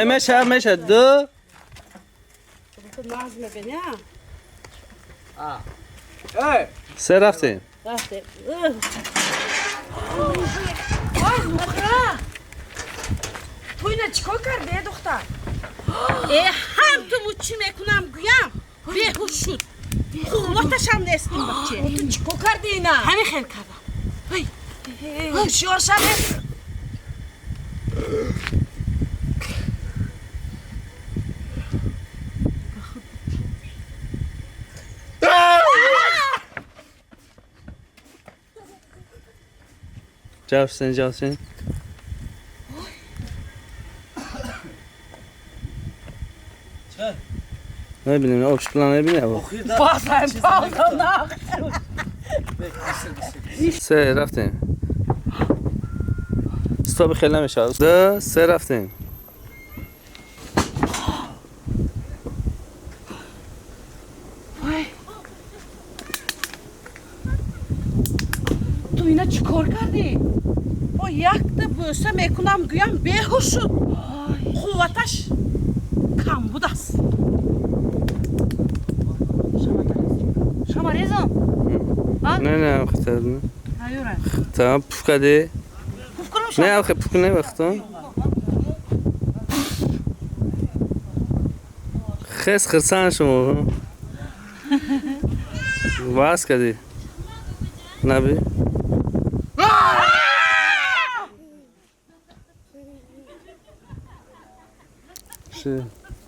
Меша, меша, ду. Се рафтем. Рафтем. Ой, Зухра! Ту ина чӣ кор кардӣ, э, духтар? Э, ҳам ту мучӣ мекунам, гӯям, беҳуш шуд. Қувваташам нест ин баче. Ту чӣ кор кардӣ ина? Ҳамин хел кардам. Ҳушёр шаве. Ҷавсен, ҷавсен. Набинем, об шуд, набинем. Бозам палдонақ. Се рафтем. Стоп, хеле намешавад. Ду, се рафтем. Ту ина чӣ кор кардӣ? О, якта бӯса мекунам, гӯям, беҳуш шуд. Қувваташ кам будааст. Шамарезам? Не, не, хитар. Аюра. Та пуф кардӣ? Пуф кунам? Не, охе, пуф не вақтон. Хес хирсан шумо. Вас кардӣ. Наби.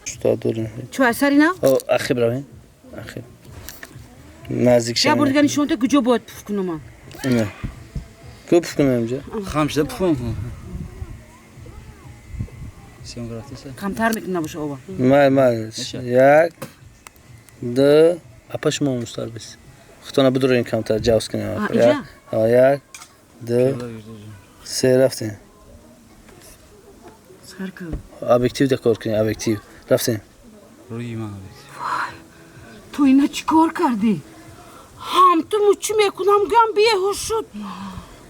Что дорем? Чу асари на? О, ахиб равем. Ахиб. Наздик Я шавем. бор дига нишонте, куҷо бояд пуф кунам? Не. Ку пуф кунем инҷа? Хам шуда пуф кун. Съёмка рафтеса? Камтар мекунам, набоша оба. Май, май. Як, ду, апа, шумо мустар бис. Худтона бидурем, камтар ҷавз кунем. А, инҷа? А, як, ду, се рафтем. Сар кун. Объектив да кор кунем, объектив. Рафтем. Рӯи ман. Ту ина чӣ кор кардӣ? Ҳам ту мучӣ мекунам, гӯям, беҳуш шуд.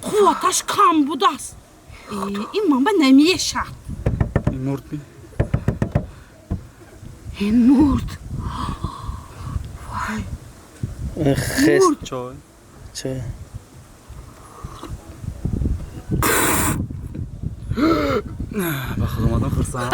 Қувваташ кам будааст. Э, ин манба намешад. Мурд ми? Ин мурд. Хес. Чой. Чой. Ба худо, омадам хурсанд.